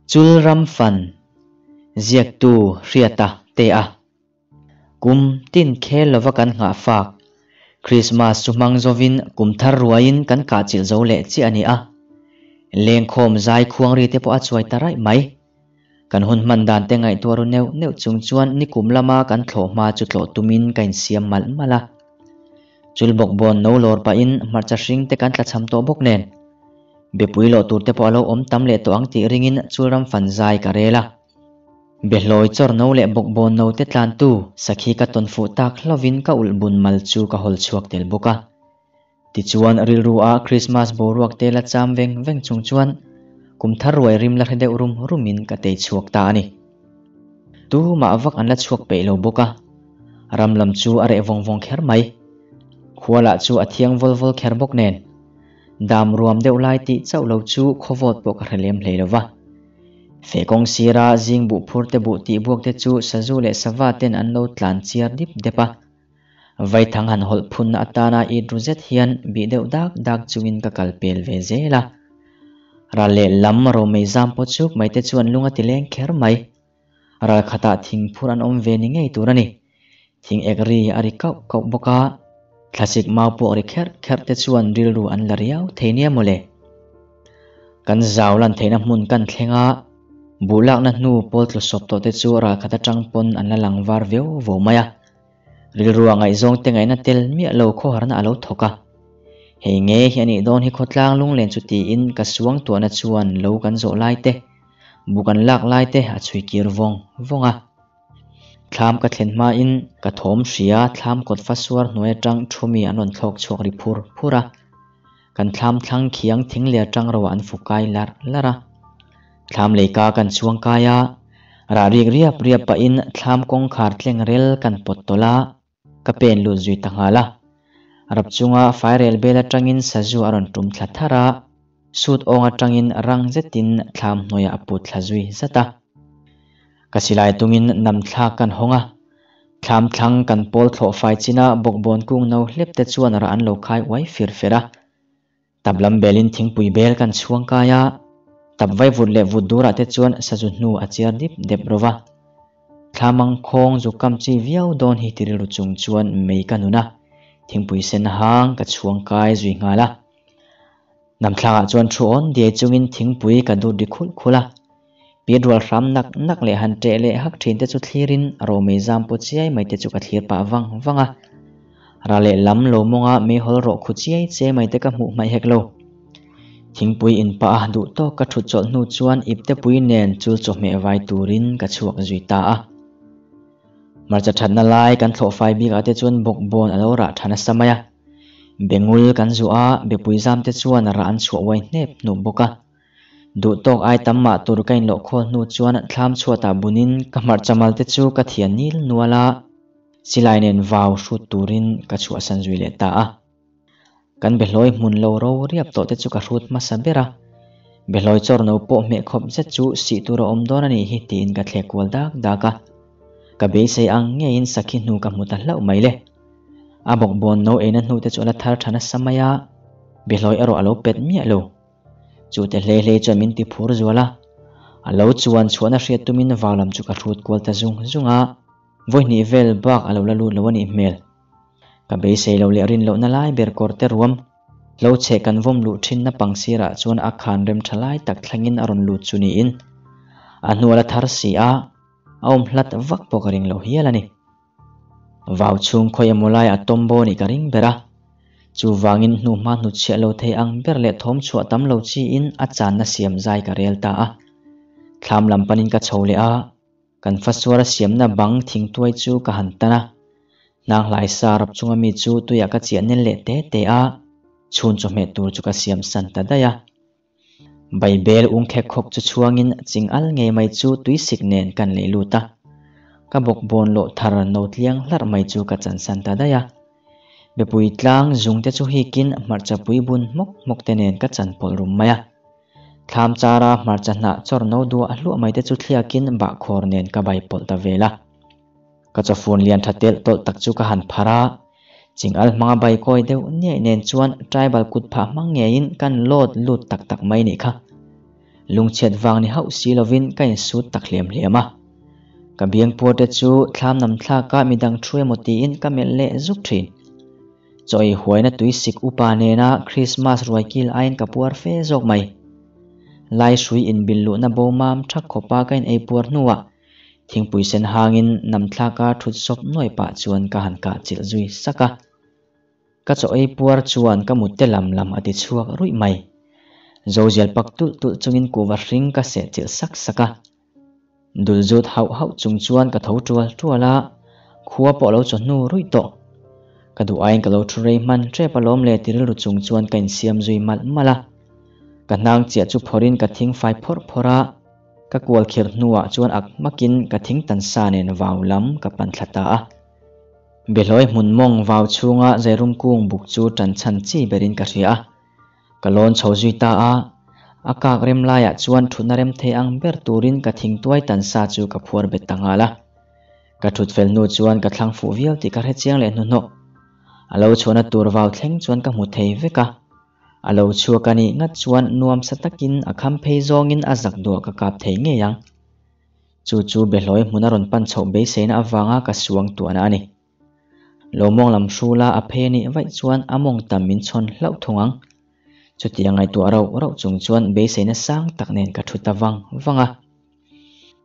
Chul ram fan ziaktu Hriata te a. Kum tin khel lova kan nghah fak. Krismas chu hmang zovin kum thar ruaiin kan kah chilh zo leh chiah a ni a. Lengkhawm zai khuang ri te pawh a chuai ta raih mai. Kan hun hman dan te ngaihtuah ru neuh neuh chung chuan nikum lama kan thlawh hma chu tlawh tumin ka insiam malh malh a. Chul bawk bawn no lawr pahin hmarcha hring te kan tlachham tawh bawk nen. Bepui lawh tur te pawh a lo awm tam leh tawh ang tih ringin chul ram fan zai ka rel a. Behlawi chawr no leh bawk bawn no te tlantu sakhi ka tawn fuh tak hlauhin ka ulh bun mal chu ka hawl chhuak tel bawk a. Tichuan rilru a Krismas boruak te la cham veng veng chung chuan kum thar ruai rim la hre deuh rum rumin ka tei chhuak ta a ni. Tu mah vak an la chhuak peih lo bawk a, ram lam chu a reh vawng vawng kher mai. Khua lah chu a thiang vawl vawl kher bawk nen. Dam ruam deuh lai tih chauh lo chu khawvawt pawh ka hre lem hlei lo va. Feh kawng sira zing buh phur te buh tih buak te chu sazu leh sava ten an lo tlan chiar dip dep a. Vaithang han hawlh phunna atana it ru zet hian bih deuh dak dak chungin ka kal pel ve zel a. Ral leh lam romei zam pawt chuk mai te chuan lung a ti leng kher mai. Ral khatah thing phur an awm ve ni ngei tur a ni. Thing ek ri a ri kauh kauh bawk a, thlasik mau pawh ri kherh kherh te chuan rilru an la riau thei nia mawle. Kan zau lan theihna hmun kan thleng a, buh lakna hnu pawl tlu sawp tawh te chu ral khat atang pawn an la lang var viau vo mai a. Rilrua ngaihzawng te ngaihna tel miah lo khawharna a lo thawk a. Hei nge hi a nih dawn hi khawtlang lunglen chu tiin ka suang tuahna chuan lo kan zawh lai te, bu kan lak lai te a chhui kir vawng vawng a. Thlam ka thlen hmain ka thawm hria thlam kawt fa suar hnuai atang thu mi an rawn thlawk chhuak ri phur phur a. Kan thlam thlang khiang thing leh atang ro ah an fu kai larh larh a. Thlam leika kan chuang kai a, rah rik riap riap pahin thlam kawngkhar tleng rel kan pawt tawlh a, ka pen lut zui ta nghal a. Rap chunga fairel bel atangin sazu a rawn tum thla thar a, sut awng atangin rang zetin thlam hnuaiah a put thla zui zat a. Ka silai tungin nam thlak kan hawng a, thlam thlang kan pawl thlawh fai china bawkbawn kung no hlep te chuan rah an lo khai uai fir fer a. Tap lam belin thingpui bel kan chhuang kai a, tap vai vut leh vut durah te chuan sazu hnu a chiar dip dep ro va. Thla mang khawng zu kam chi viau dawn hi ti rilru chung chuan mei ka nun a, thingpui sen hang ka chhuang kai zui nghal a. Namthlangah chuan thu awn diai chungin thingpui ka dut ri khulh khulh a. Pit rual hram nak nak leh han ṭeh leh hak ṭhin te chu thlirin romei zam paw chiai mai te chu ka thlir pah vang vang a. Ra leh lam lo mawnga meihawl rawh khu chiai che mai te ka hmuh hmaih hek lo. Thingpui in pah a duh tawk ka ṭhut chawlh hnu chuan iptepui nen chul chawhmeh vai turin ka chhuak zui ta a. Hmarcha ṭhatna lai kan thlawh fai bikah te chuan bawkbawn a lo rah ṭha nasa mai a. Bengul kan zuah a, bepui zam te chuan rah an chhuah uai hnep hnup bawk a. Duh tawk ai tam mah tur ka inlawh khawl hnu chuan thlam chhuatah bunin ka hmarcha mal te chu ka thian nil nual a, silai nen vau hrut turin ka chhuahsan zui leh ta a. Kan behlawi hmun lo ro riap tawh te chu ka hrut hmasa ber a, behlawi chawr no pawh hmeh khawp zet chu sih tur a awm dawn a nih hi tiin ka thlek kual dak dak a. Ka beisei ang ngeiin sakhi hnu ka hmu ta hlauh mai le. A bawkbawn no eina hnu te chu a la thar tha nasa mai a, behlawi erawh a lo pet miah lo. Chu te hlei hlei chuan min ti phur zual a, a lo chuan chhuahna hriat tumin vau lam chu ka hrut kual ta zung zung a, vawi hnih vel bak a lo la lut lo a nih hmel. Ka beisei lo leh rin lohna lai ber kawr te ruam, hlo chheh kan vawm luh thinna pang sirah chuan a khan rem tha lai tak thlangin a rawn lut chu niin a hnual a thar si a, a awm hlat vak pawh ka ring lo hial a ni. Vau chhung khawi emaw lai a tawm baw nih ka ring ber a, chuvangin hnuhma hnutchhiah lo thei ang ber leh thawm chhuah tam lo chiin a channa siam zai ka rel ta a. Thlam lam panin ka chho leh a, kan fasuara siamna bang thingtuai chu ka han tan a. Hnanghlai sa rap chunga mi chu tuiah ka chiah nel leh te te a, chhun chawhmeh tur chu ka siam san ta daih a. Baibel ung khek khawk chu chhuangin ching al ngei mai chu tuisik nen kan lei lut a. Ka bawkbawn lawh thar no tliang hlarh mai chu ka chansan ta daih a. Bepui tlang zung te chu hikin hmarcha pui bun hmawk hmawk te nen ka chan pawlh rum mai a. Thlam chara hmarcha hnah chawr no duah hluah mai te chu thliakin bahkhawr nen ka bai pawlh ta vel a. Ka chawfun lian tha telh tawlh tak chu ka han pharh a. Chingal hmanga bai kawi deuh niaih nen chuan tribal kut phah hmang ngeiin kan load lut tak tak mai nih kha. Lungchhiat vang ni hauh si lovin ka insut tak hliam hliam a. Ka biang puar te chu thlam nam thlaka midang thu emaw tiin ka melh leh zuk thin. Chaw ei huaina tui sik upa nena Krismas ruai kil aiin ka puar fe zawk mai. Lai hrui inbil luhna bo mam thak khawpa ka in ei puar hnuah thingpui sen hangin nam thlaka thut sawp nuai pah chuan ka han kah chilh zui sak a. Ka chaw ei puar chuan ka mutte lam lam a ti chhuak ruih mai. Zozial pak tulh tulh chungin kuhva hring ka seh chilh sak sak a. Dul zut hauh hauh chung chuan ka tho tual tual a, khua pawh a lo chaw hnu ruih tawh. Ka duh aiin ka lo thu rei hman tep alawm le ti rilru chung chuan ka insiam zui malh malh a. Ka hnang chiah chu phawrhin ka thing fai phawrh phawrh a, ka kual khirh hnuah chuan ak hmakin ka thing tan sa nen vau lam ka pan thla ta a. Behlawi hmun mawng vau chhunga zairum kung buk chu tan chhan chi berin ka hria a. Ka lawn chho zui ta a, a kak rem laiah chuan thutna rem thei ang ber turin ka thingtuai tan sa chu ka phuar bet ta nghal a. Ka thut fel hnu chuan ka thlang fuh viau tih ka hre chiang leh hnuhnawh. A lo chhuahna tur vau thleng chuan ka hmu thei vek a. A lo chhuak a nih ngat chuan nuamsa takin a kham phei zawngin a zak duah ka kap thei ngei ang. Chu chu Behlawi hmun a rawn pan chhoh beiseina avanga ka suang tuahna a ni. Lawmawng lam hrula a phei a nih vaih chuan a mawng tam min chhawn hlauh thung ang. Chuti a ngaihtuah rauh rauh chung chuan beiseina sang tak nen ka thu ta vang vang a.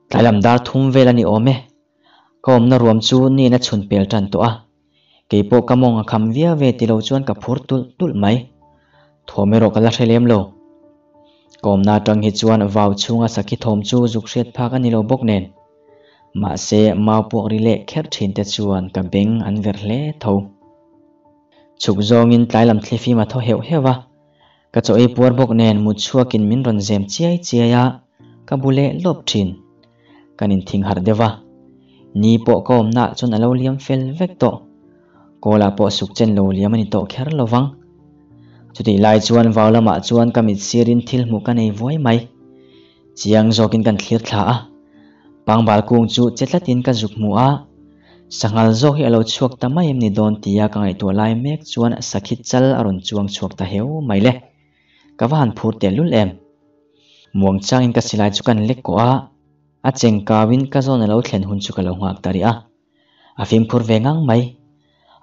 Tlai lam dar thum vel a ni awm e. Ka awmna ruam chu nin a chhun pel tan tawh a. Kei pawh ka mawng a kham viau ve ti lo chuan ka phur tulh tulh mai. Thawm erawh ka la hre lem lo. Ka awmna atang hi chuan vau chhunga sakhi thawm chu zuk hriat phak a ni lo bawk nen. Mahse, mau puak ri leh kher thin te chuan ka beng an ver hle tho. Chhuk zawngin tlai lam thlifim a thaw heuh heuh a, ka chaw ei puar bawk nen mut chhuakin min rawn zem chiai chiai a, ka bu leh lawp thin. Kan inthing harh deuh a, ni pawh ka awmnaah chuan a lo liam fel vek tawh. Kawlah pawh suk chen lo liam a ni tawh kher lo vang. Chutih lai chuan vau lamah chuan ka mit sirin thil hmuh ka nei vuai mai. Chiang zawkin kan thlir thla a, pangbal kung chu che tlatin ka zuk hmu a, sanghal zawk hi a lo chhuak ta mai em ni dawn tia ka ngaihtuah lai mek chuan sakhi chal a rawn chuang chhuak ta heu mai le. Ka va han phur teh lul em. Muang changin ka silai chu kan lek kawh a, a cheng kauin ka zawn a lo thlen hun chu ka lo nghak ta rih a. A fimkhur ve ngang mai.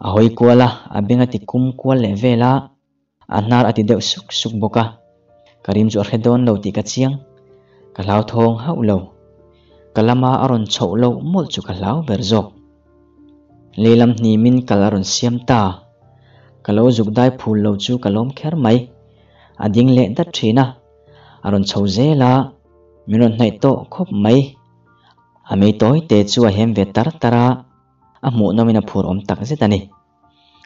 A hawi kual a, a beng a ti kum kual leh vel a. A hnar a ti deuh suk suk bawk a, ka rim chu a hre dawn lo tih ka chiang. Ka hlauthawng hauh lo. Ka lama a rawn chhoh loh mawlh chu ka hlau ber zawk. Lehlam hnimin kal a rawn siam ta. Ka lo zuk dai phul lo chu ka lawm kher mai. A ding leh dat thin a, a rawn chho zel a, min rawn hnaih tawh khawp mai. A mei tawi te chu a hem ve tar tar a, a hmuhnawmin a phur awm tak zet a ni.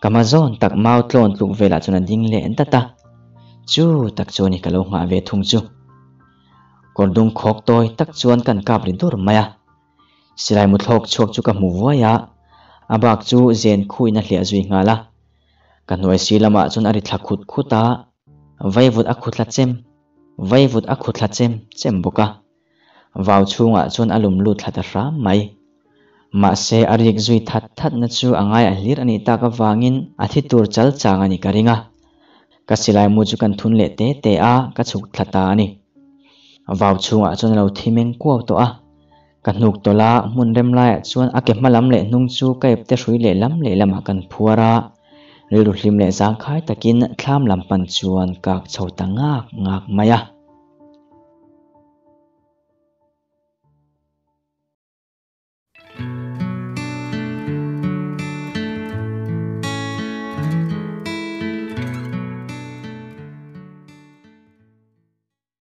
Ka hma zawn tak mau tlawn tluk velah chuan a ding leh dat a, chu tak chu a ni ka lo nghah ve thung chu. Kawr dung khawk tawi tak chuan kan kap ri dur mai a, silai mu thlawk chhuak chu ka hmu vuai a, a bak chu zen khuin a hliah zui nghal a. Ka hnuai si lamah chuan a ri thla khut khut a, vaivut a khuthla chem, vaivut a khuthla chem chem bawk a. Vau chhungah chuan a lum lut thla ta hram mai. Mahse, a rik zui that thatna chu a ngai a hlir a nih tak avangin a thi tur chal chang a nih ka ring a. Ka silai mu chu kan thun leh te te a, ka chhuk thla ta a ni. Vau chhungah chuan a lo thi meng kuau tawh a. Ka hnuk tawlh a, hmun rem laiah chuan a ke hma lam leh hnung chu ka epte hrui leh lam leh lamah kan phuar a. Rilru hlim leh zangkhai takin thlam lam pan chuan kak chho ta ngak ngak mai a.